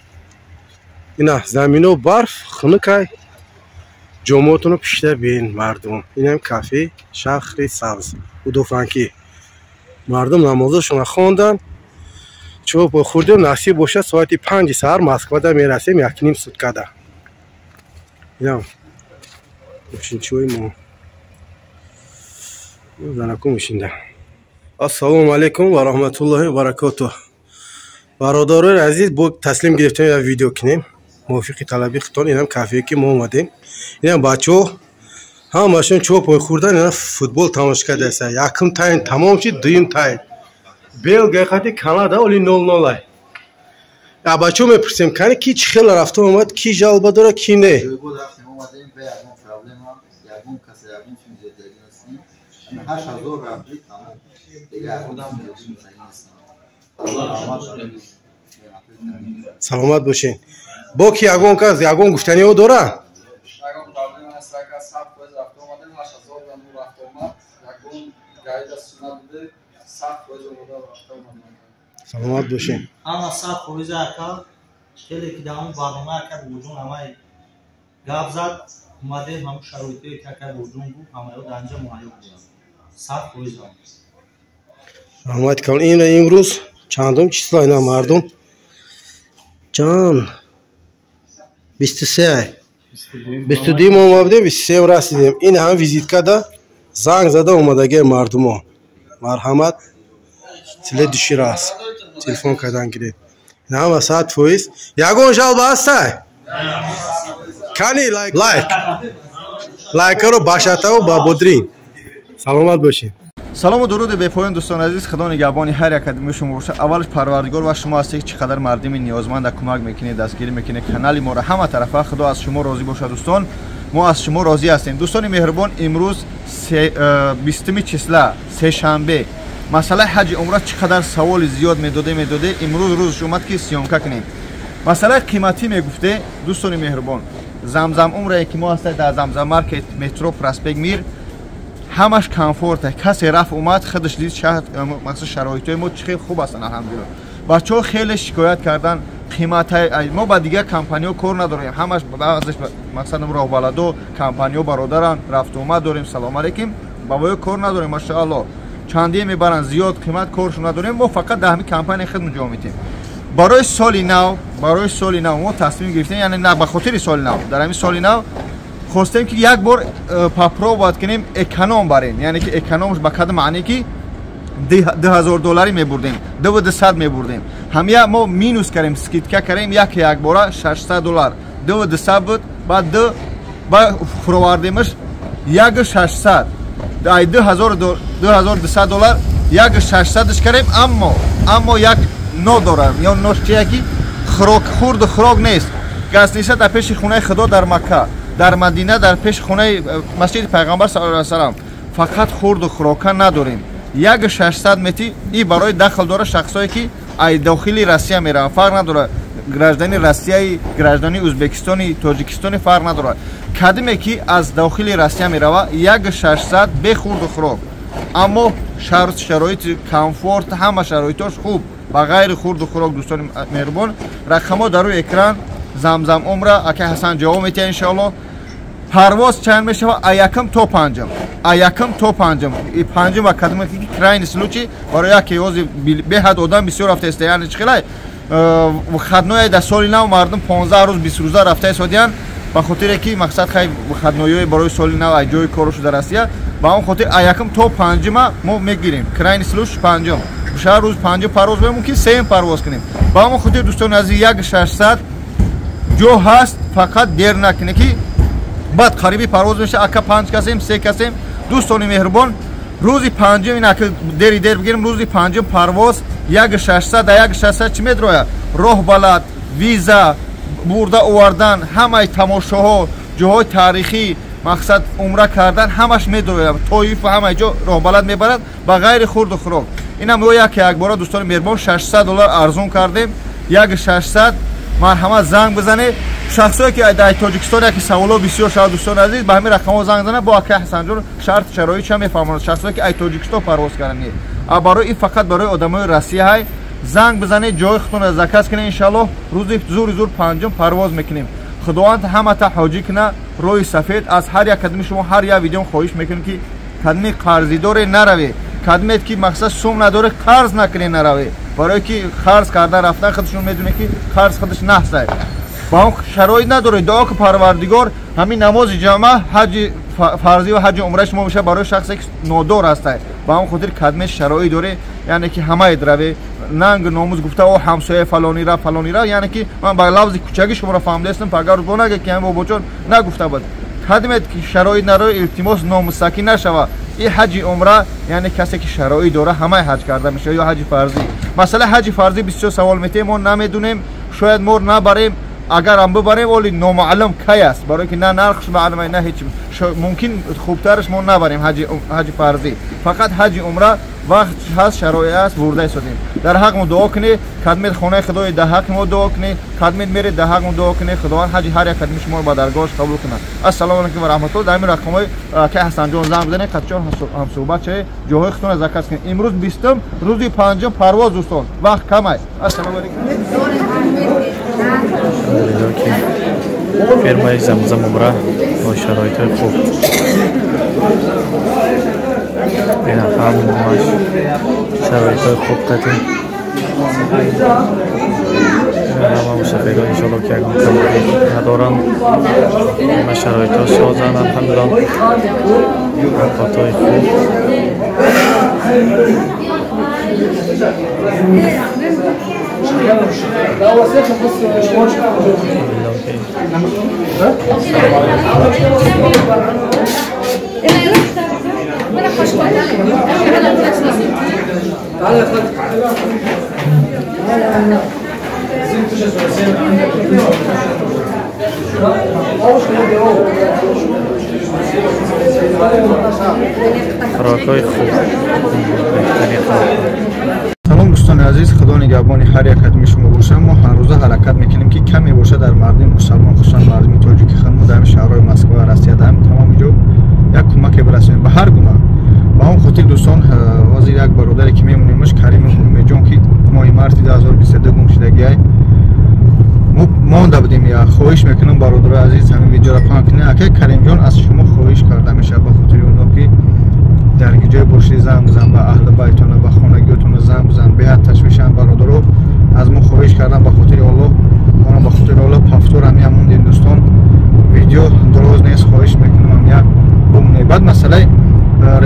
Ина замино барф хунукай. Ҷомотонро пишта бин мардум. Инам кафе шаҳри сабз Удофранкӣ. Мардум намозошонро хондан. Чоп хӯрдем, насиб бошад соати 5 саҳар Москвада мерасем, 1.5 суткада. Инам мошинчиҳои мо. Занаку мошинда. Ассалому алайкум ва раҳматуллоҳи ва баракотуҳ. Бародарони азиз, бо таслим гирифтем як видео кунем. Мувофиқи талаби худтон инам кафее ки мо омадем. Инам бачаҳо ҳамашон чопой хӯрдан, ина футбол тамошо кардаста. Якум тайм тамом шуд, дуюм тайм. Белгия қати Канада оли 0-0 ай. Бачаҳо мепурсем, кани ки чӣ хел рафта омад, ки жалба дора, ки не. Саломат бошед. Бо ки ягон кас ягон гуфтаниҳо дора? Саломат бошед. Ҳама 100% ака хеле ки дар он барнома ака бобоҷон ҳамаи гап зад, омадем ҳамун шароитое ки ака бобоҷон гуфт, ҳамаё дар инҷа муҳайё буданд. 100%. Раҳмат калон. Ин имрӯз чандум число ина мардум? Чанд? 23. 22 мо омадем, 23 расидем. Ин ҳам визитка да занг зада омадагии мардумо. Марҳамат, следующий раз телефон кардан гиред. Ин ҳама 100%. Ягон жалоба ҳастай? Кани лайк лайк. Лайкаро башатаву ба бодрин. Саломат бошед. Салому дуруди бепоён, дӯстони азиз. Худо нигаҳбони ҳар як кадоми шумо бошад. Аввалаш Парвардигор ва шумо ҳастед, ки чӣ қадар мардими ниёзманда кӯмак мекунед, дастгирӣ мекунед канали моро ҳама тарафа. Худо аз шумо розӣ бошад, дӯстон. Мо аз шумо розӣ ҳастем. Дӯстони меҳрубон, имрӯз 20-уми числа, сешанбе. Масъалаи ҳаҷи умра чӣ қадар саволи зиёд медоде, имрӯз рӯзш омад, ки съёмка кунем. Масъалаи қиматӣ мегуфте, дӯстони меҳрубон, Замзам Умрае, ки мо ҳастем дар Замзам Маркет, метро Проспект Мир, ҳамаш комфорте. Касе рафт омад, худаш дид, мақсад, шароитҳои мо чӣ хел хуб ҳастанд, алҳамдулилла. Бачаҳо хеле шикоят кардан, қиматай. Мо ба дигар компаниҳо кор надорем, ҳамаш баъзеш, мақсад, роҳбаладо компаниҳо бародаранд, рафту омад дорем, салом алейкум, ба воё кор надорем, машаалло, чандие мебаранд, зиёд қимат коршон надорем. Мо фақат дар ҳамин компания хидмат ҷо метем. Барои соли нав, барои соли нав мо тасмим гирифтем, яъне на ба хотири соли нав, дар ҳамин соли нав хостем, ки як бор попробовать кунем, эконом барем. Яъне ки экономш ба кадом маъне, ки 2000 долларӣ мебурдем, 2200 мебурдем. Ҳамия мо минус кардем, скидка кардем, як якбора 600 доллар. 2200 буд, баъд ду ба фуровардемаш як 600, ай 2200 доллар як 600-ш кардем. Аммо як но дорам, ё нош чия, ки хӯрок, хурду хӯрок нест. Гостиница дар пеши хонаи Худо, дар Макка, дар Мадина, дар пеши хонаи масҷиди Пайғамбар саллаллоҳу алайҳи васаллам, фақат хурду хӯрока надорем. 1600 мети и барои дахл дора шахсое, ки ай дохили Россия мераванд, фарқ надорад, граждани Россияи, граждани Ӯзбекистони, Тоҷикистони, фарқ надорад, кадиме ки аз дохили Россия мерава, 1600 бе хурду хӯрок, аммо шароити комфорт, ҳама шароитош хуб, ба ғайри хурду хӯрок. Дӯстони меҳрубон, рақамҳо дар рӯи экран. Замзам Умра, акай Ҳасан ҷавоб метиҳад, иншоалло. Парвоз чанд мешавад? А якм то панҷум, а якм то панҷум. И панҷум ва кадоме ки крайний случай барои яке ҳози беҳад одам бисёр рафта иста, яъне чӣ хелай выходное дар соли нав мардум 15 рӯз, 20 рӯза рафта истодиянд, ба хотире ки, мақсад, хай выходной ҳои барои соли нав ай ҷои кору шуда Россия. Ба он хотир а якм то панҷума мо мегирем. Крайний случай панҷум, шаҳр рӯз панҷум парвоз, мумкин сеюм парвоз кунем. Ба он хотир, дӯстони азиз, 1600 ҷо ҳаст, фақат дер накунед, ки баъд қариби парвоз меша, ака, панҷ касем, се касем. Дӯстони меҳрубон, рӯзи панҷум, ин ака дери дер бигирем, рӯзи панҷум парвоз 1600. Да 1600 чӣ медрояд? Роҳ балад, виза, бурда овардан, ҳамаи тамошоҳо, ҷоҳои таърихӣ, мақсад, умра кардан, ҳамаш медрояд, Тоиф, ҳамаи ҷо роҳбалад мебарад, ба ғайри хурду хӯрок. Инам ё як якбора, дӯстони меҳрубон, 600 доллар арзон кардем, 1600. Марҳамат, занг бизанед. Шахсое ки дар Тоҷикистон яки саволо бисёр шавад, дӯстони азиз, ба ҳамин рақамҳо занг занад, бо акай Ҳасанҷон шарт шароит ча мефаҳмонад. Шахсое ки ай Тоҷикистон парвоз кардани, а барои ин фақат барои одамои Россия ҳай. Занг бизанед, ҷои худтонро заказ кунед, иншаллоҳ, рӯзи зури зур панҷум парвоз мекунем. Худованд ҳамата ҳоҷӣ куна роҳи сафед. Аз ҳар як кадоми шумо ҳар як видеом хоҳиш мекунем, ки кадоми қарзидоре нараве, кадомет ки, мақсад, сум надоре, қарз накунед, нараве, барое ки қарз кардан рафтан, худшон медонед, ки қарз худаш наҳсай. Ба он шароит надоред, дуо ки Парвардигор ҳамин намози ҷамъа, ҳаҷи фарзӣ ва ҳаҷи умраи шумо мешавад барои шахсе ки нодор ҳастай. Ба он хотир кадме шароит доре, яъне ки ҳамаед раве, нанг номус гуфта, о ҳамсоя фалонира, фалонира, яъне ки ман ба лавзи кучаги шуморо фаҳмидаистам, пагар рӯзбо нага, ки ҳамин бобоҷон нагуфта буд. Кадмет ки шароит надоре, илтимос, номусакӣ нашава. И ҳаҷи умра, яъне касе ки шароит дора, ҳамаи ҳаҷ карда мешавад ё ҳаҷи фарзӣ. Масъалаи ҳаҷи фарзӣ бисёр савол метиҳем, мо намедонем, шояд мо набарем, агарам бибарем, оли номаълум кай аст, барое ки на нархш маълум, на ҳеч. Мумкин хубтараш мо набарем ҳаҷи фарзӣ, фақат ҳаҷи умра вақт ҳаст, шароит аст, бурда истодем. Дар ҳақ мо дуо кунед, кадмет хонаи Худои, дар ҳақи мо дуо кунед, кадмет меред, дар ҳақ мо дуо кунед. Худованд ҳаҷи ҳар як кадми шуморо ба даргоҳаш қабул кунад. Ассалому алайкум ва раҳматуллоҳ. Дар ҳамин рақамҳои акай Ҳасанҷон занг бизанед, қатчон ҳамсӯҳбат шавед, ҷоҳои худтонро заказ кунед. Имрӯз 20-ум, рӯзи панҷум парвоз, дӯстон, вақт камай. Ассалому алайкум. Ки фирмаи Замзам Умра бо шароитҳои хуб. Ҳамаш шароитҳои хуб қатӣ. Ҳама мусофирон иншоалло ки ягон камбудӣ надоранд. Ҳама шароитҳо созанд, алҳамдулилло. Авқотҳои хуб. Хӯрокҳои хуб, беҳтарин хӯрокҳо. Салом дӯстони азиз, худо нигаҳбони ҳар як қадами шумо бошад. Мо ҳаррӯза ҳаракат мекунем, ки каме бошад дар мардуми мусалмон, хусусан мардуми тоҷики худмо дар ҳамин шаҳрҳои Москва, Россия, дар ҳамин тамоми ҷо як кӯмаке бирасонем ба ҳар гуна. Ба он хотир дӯстон, ҳозир як бародаре ки мемонемаш, Каримов Умедҷон, ки моҳи марти 2022 гум шудагиай, мо монда будем. Я хоҳиш мекунам, бародарои азиз, ҳамин видеоро паҳн кунед. Акай Каримҷон, аз шумо хоҳиш карда мешавад, ба хотири Аллоҳ, ки дар ҷое бошед занг бизан ба аҳли байтона, ба хонагиётона занг бизан. Беҳад ташвишанд бародаро, аз мо хоҳиш кардан ба хотири Аллоҳ, моро ба хотири Аллоҳ пафтор ҳамин мондем дӯстон. Видео дороз нест, хоҳиш мекунам ҳам як бумонед. Баъд масъалаи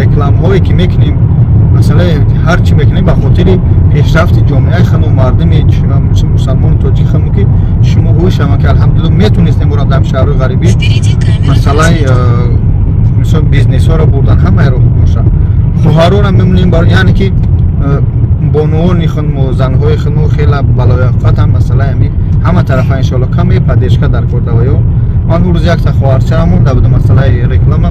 рекламҳое ки мекунем, масъалаи ҳар чӣ мекунем ба хотири пешрафти ҷомеаи худмо, мардуми мусалмони тоҷики худмо, ки шумо гӯй шаванд, ки алҳамдулилло метонистем ора дар шаҳрҳои ғарибӣ масъалаи мисол бизнесҳоро бурдан, ҳамаи роҳ бошад. Хоҳаронам мемонем, яъне ки бонувони худмо, занҳои худмо хеле балояқатам масъалаи ҳамин ҳама тарафа иншоалло каме поддержка дар кор даваё. Ман он рӯз якта хоҳарчаам монда будам масъалаи реклама,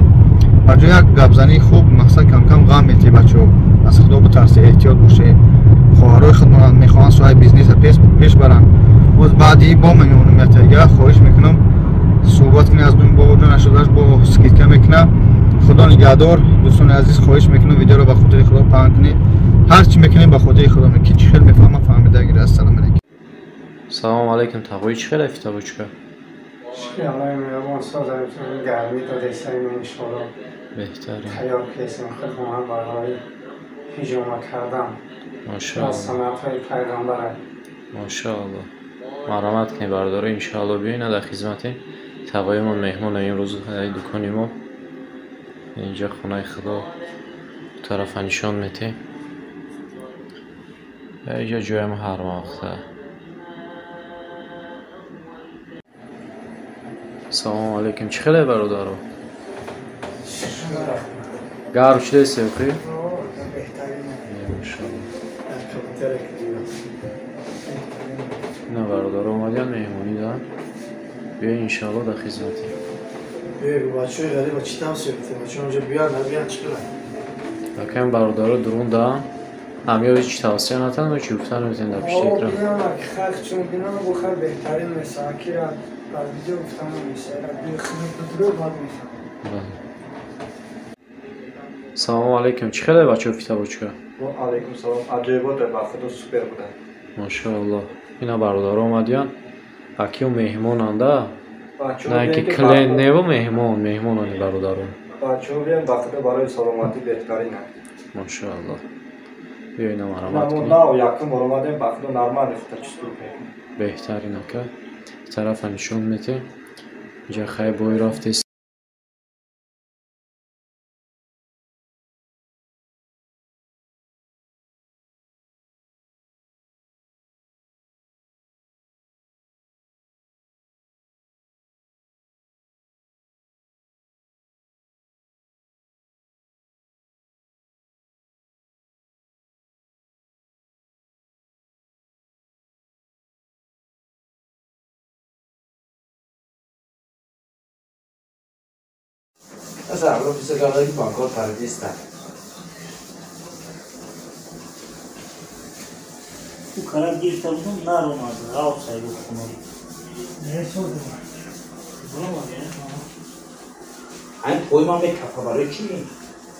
ба ҷои як гапзании хуб мақсад кам-кам ғам метиҳ. Бачаҳо, аз худо битарсед, эҳтиёт бошед. Хоҳарои худмон мехоҳанд соҳаи бизнеса пеш баранд. Боз баъди бо мемонем ятага, хоҳиш мекунам суҳбат кунед аз думи бобоҷон, нашудаш бо скидка мекунам. Худо нигаҳдор дӯстони азиз, хоҳиш мекунам видеоро ба хотири худо паҳн кунед. Ҳар чӣ мекунем ба хотири худо, ки чӣ хел мефаҳмам фаҳмида гирад. Ассалому алайкум. Салому алайкум. Тағои чӣ хел фитабочка? Аллоҳи меҳрубон созам, гармӣ додесаем иншоалло. Беҳтарин. Тайёр кесем худмон барои ҳиҷома кардан. Машаалло. Аз суннатҳои пайғамбар. Машаалло. Марҳамат кунед бародаро, иншоалло биёед дар хизмати тағоимон меҳмон имрӯз дукони мо. Инҷа хонаи худо тарафа нишон метиҳем. Инҷа ҷоям ҳар вақта. Салому алайкум. Чӣ хеле бародаро? Гарм шудесем хи? На бародаро омадиян меҳмонӣ да. Биё иншоалло дар хизматӣ. Бачаҳои ғариба чӣ тавсия метиҳед? Бачаҳо онҷо биёянд, набиёянд, чӣ кунанд? Акам бародаро дурун да. Ҳамё ҳеҷ тавсия натан, чӣ гуфтан метавонед дар пишти экран? Бинам, ки халқ чун бинам, бо хар беҳтарин меса, кира дар видео гуфтан намеша, дурӯғ бад мефаҳмад. Салому алайкум. Чӣ хеле бачаҳо фитабочка? Ва алайкум салом. Аҷоибот ба худо супер буда. Машааллоҳ. Ина бародаро омадиян. Акиё меҳмонанда. На ки клиент неву меҳмон, меҳмонани бародарон. Бачаҳо биён ба худо барои саломатӣ беҳтаринанд. Машааллоҳ. Биё ина марҳамат кунед. Мо нав якум бор омадем, ба худо нормал худо чувствует мекунем. Беҳтарин ака. Тарафа нишон метиҳем. Инҷа хай бой рафтест. Asa, lo bisa kalau lagi bangkot paradista. Bu karar gir tabudum nar olmazdı. Rahat sayı bu konu. Ne sordu? Bulamadı ya. Hani koymam ve kafa var için mi?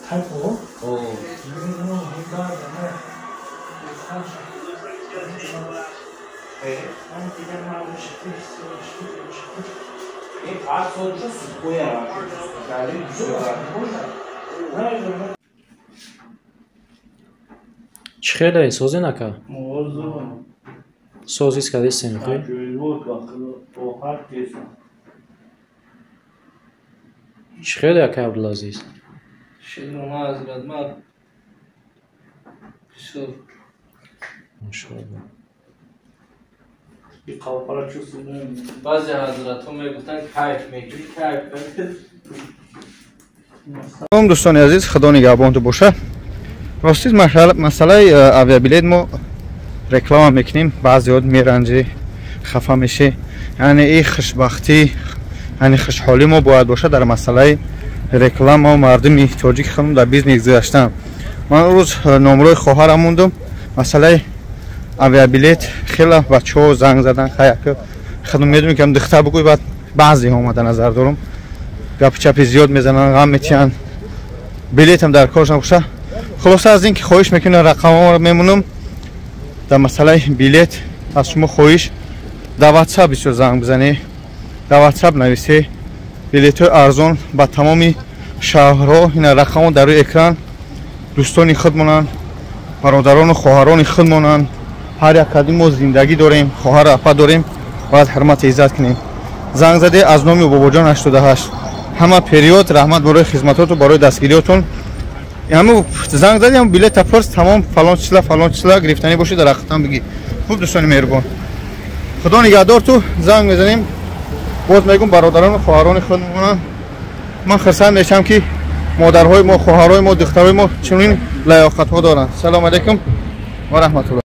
Hani o? O. Чӣ хеле созен ака? Соз ҳис кардестен хӯй? Чӣ хеле ака Абдулазиз? Машоалло. Баъзе ҳазратҳо мегуфтанд кайф мекунӣ, кайф. Салом дӯстони азиз, худо нигаҳбонту боша. Ростиз масъалаи авиабилет мо реклама мекунем, баъзеҳо меранҷӣ, хафа мешӣ. Яъне и хушбахтӣ, яъне хушҳолӣ мо бояд боша дар масъалаи реклама мардуми тоҷики худмон дар бизнес гузаштан. Ман рӯз номрои хоҳарам мондум, масъалаи авиабилет хеле бачаҳо занг задан, хаяк худм медонем ки духтар бигӯй, баъд баъзеҳо омада назар дорум, гапи чапи зиёд мезананд, ғам метиҳанд, билетам дар корш набоша. Хулоса аз ин ки хоҳиш мекунам, рақамҳоро мемонам дар масъалаи билет. Аз шумо хоҳиш, дар ватсап бисёр занг бизанед, дар ватсап нависе, билетҳои арзон ба тамоми шаҳрҳо, ина рақамҳо дар рӯи экран. Дӯстони худ монанд, бародарону хоҳарони худ монанд. Ҳар як кадим мо зиндагӣ дорем, хоҳару апа дорем, бояд ҳурмати иззат кунем. Занг заде аз номи Бобоҷон 88. Ҳама период раҳмат барои хизматоту, барои дастгириётон. Ҳаму занг зади, ҳаму билета пурс, тамом, фалон числа, фалон числа гирифтанӣ бошӣ, дар ҳақиқатан бигӣ. Хуб дӯстони меҳрубон, худо нигаҳдор ту. Занг мезанем, боз мегӯм, бародарону хоҳарони худ мемонанд. Ман хурсанд мешавам ки модарҳои мо, хоҳарҳои мо, духтарҳои мо чунин лаёқатҳо доранд. Салому алайкум ва раҳматуллоҳ.